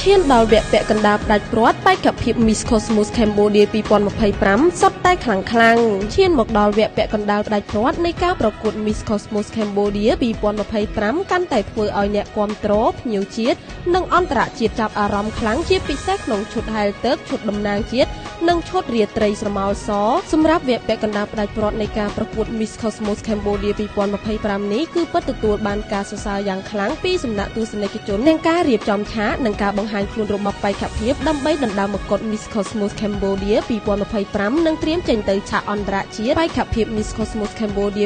ឈានដល់វគ្គពាក់កណ្ដាលផ្ដាច់ព្រាត់បេក្ខភាព Miss Cosmos Cambodia 2025សុទ្ធតែខ្លាំងខ្លាំងឈានមកដល់វគ្គពាក់កណ្ដាលផ្ដាច់ព្រាត់នៃការប្រកួត Miss Cosmos Cambodia 2025កាន់តែធ្វើឲ្យអ្នកគាំទ្រភ្ញៀវជាតិនិងអន្តរជាតិចាប់អារម្មណ៍ខ្លាំងជាពិសេសក្នុងឈុតហែលទឹកឈុតតំណាងជាតិនិងឈុតរាត្រីស្រមោលសសម្រាប់វគ្គពាក់កណ្ដាលផ្ដាច់ព្រាត់នៃការប្រកួត Miss Cosmos Cambodia 2025នេះគឺពិតទទួលបានការសរសើរយ៉ាងខ្លាំងពីសំណាក់ទស្សនិកជននិងការរៀបចំឆាកនិងការបង្ហាញខ្លួនរបស់បេក្ខភាពដើម្បីដណ្ដើមមកុដ Miss Cosmos Cambodia 2025និងត្រៀមចេញទៅឆាកអន្តរជាតិបេក្ខភាព Miss Cosmos Cambodia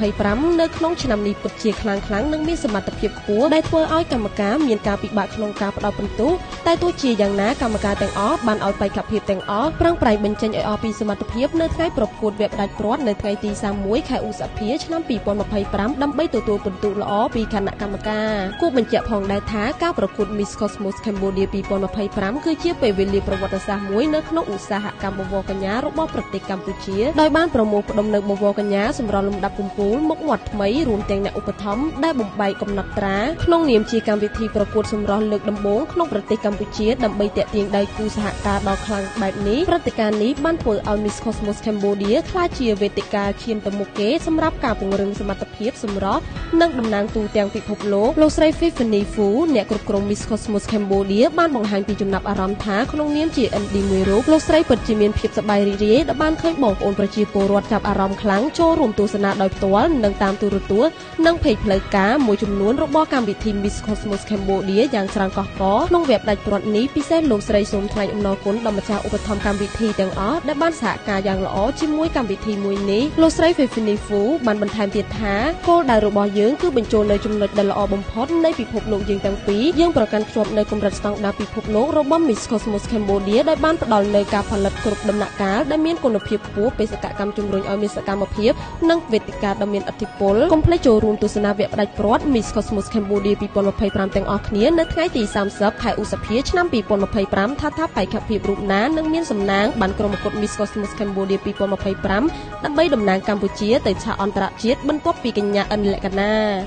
2025នៅក្នុងឆ្នាំនេះពិតជាខ្លាំងខ្លាំងនិងមានសមត្ថភាពខ្ពស់ដែលធ្វើឲ្យកម្មការមានការពិបាកក្នុងការផ្ដល់ពិន្ទុតែទោះជាយ៉ាងណាកម្មការទាំងអស់បានឲ្យបេក្ខភាពទាំងអស់ប្រឹងប្រែងបញ្ចេញឲ្យអស់ពីសមត្ថភាពនៅថ្ងៃប្រកួតវគ្គផ្ដាច់ព្រាត់នៅថ្ងៃទី31ខែឧសភាឆ្នាំ2025ដើម្បីទទួលពិន្ទុល្អពីគណៈកម្មការគួរបញ្ជាក់ផងដែរថាការប្រកួត Miss Cosmos Cambodia 2025គឺជាពេលវេលាប្រវត្តិសាស្ត្រមួយនៅក្នុងឧស្សាហកម្មបវរកញ្ញារបស់ប្រទេសកម្ពុជាដោយបានប្រមូលផ្ដុំនូវបវរកញ្ញាសម្រាប់លំដាប់កំពូលមុខមាត់ថ្មីរួមទាំងអ្នកឧបត្ថម្ភដែលបំបែកកំណត់ត្រាក្នុងនាមជាកម្មវិធីប្រកួតសម្រស់លើកដំបូងក្នុងប្រទេសកម្ពុជាដើម្បីទាក់ទាញដៃគូសហការដ៏ខ្លាំងបែបនេះព្រឹត្តិការណ៍នេះបានធ្វើឲ្យ Miss Cosmos Cambodia ក្លាយជាវេទិកាឈានទៅមុខគេសម្រាប់ការពង្រឹងសមត្ថភាពសម្រស់និងតំណាងទូទាំងពិភពលោកលោកស្រី Tiffany Fu អ្នកគ្រប់គ្រង Miss Cosmos Cambodia បានបង្ហាញពីចំណាប់អារម្មណ៍ថាក្នុងនាមជា MD មួយរូបលោកស្រីពិតជាមានភាពសប្បាយរីករាយដែលបានឃើញបងប្អូនប្រជាពលរដ្ឋចាប់អារម្មណ៍ខ្លាំងចូលរួមទស្សនាដោយផ្ទាល់និងតាមទូរទស្សន៍និង page ផ្លូវការមួយចំនួនរបស់កម្មវិធី Miss Cosmos Cambodia យ៉ាងច្រើនកុះករក្នុងវគ្គផ្ដាច់ព្រាត់នេះពិសេសលោកស្រីសូមថ្លែងអំណរគុណដល់ម្ចាស់ឧបត្ថម្ភកម្មវិធីទាំងអស់ដែលបានសហការយ៉ាងល្អជាមួយកម្មវិធីមួយនេះលោកស្រី Fefini Fu បានបន្ថែមទៀតថាគោលដៅរបស់យើងគឺបញ្ចូលនៅចំណុចដែលល្អបំផុតនៃពិភពលោកយើងទាំងពីរយើងប្រកាន់ខ្ជាប់នៅកម្រិតស្តង់ដារពិភពលោករបស់ Miss Cosmos Cambodia ដោយបានផ្ដល់នូវការផលិតគ្រប់ដំណាក់កាលដែលមានគុណភាពខ្ពស់បេសកកម្មជំរុញឲ្យមានសកម្មភាពនិងវេទិកាដ៏មានឥទ្ធិពលកុំភ្លេចចូលរួមទស្សនាវគ្គផ្ដាច់ព្រាត់ Miss Cosmos Cambodia 2025ទាំងអស់គ្នានៅថ្ងៃទី30ខែឧសភាឆ្នាំ2025ថាថាបេក្ខភាពរូបណានឹងមានសំណាងបានក្រុមមកុដ Miss Cosmos Cambodia 2025ដើម្បីតំណាងកម្ពុជាទៅឆាកអន្តរជាតិបន្ទាប់ពីកញ្ញាអិនលក្ខណា។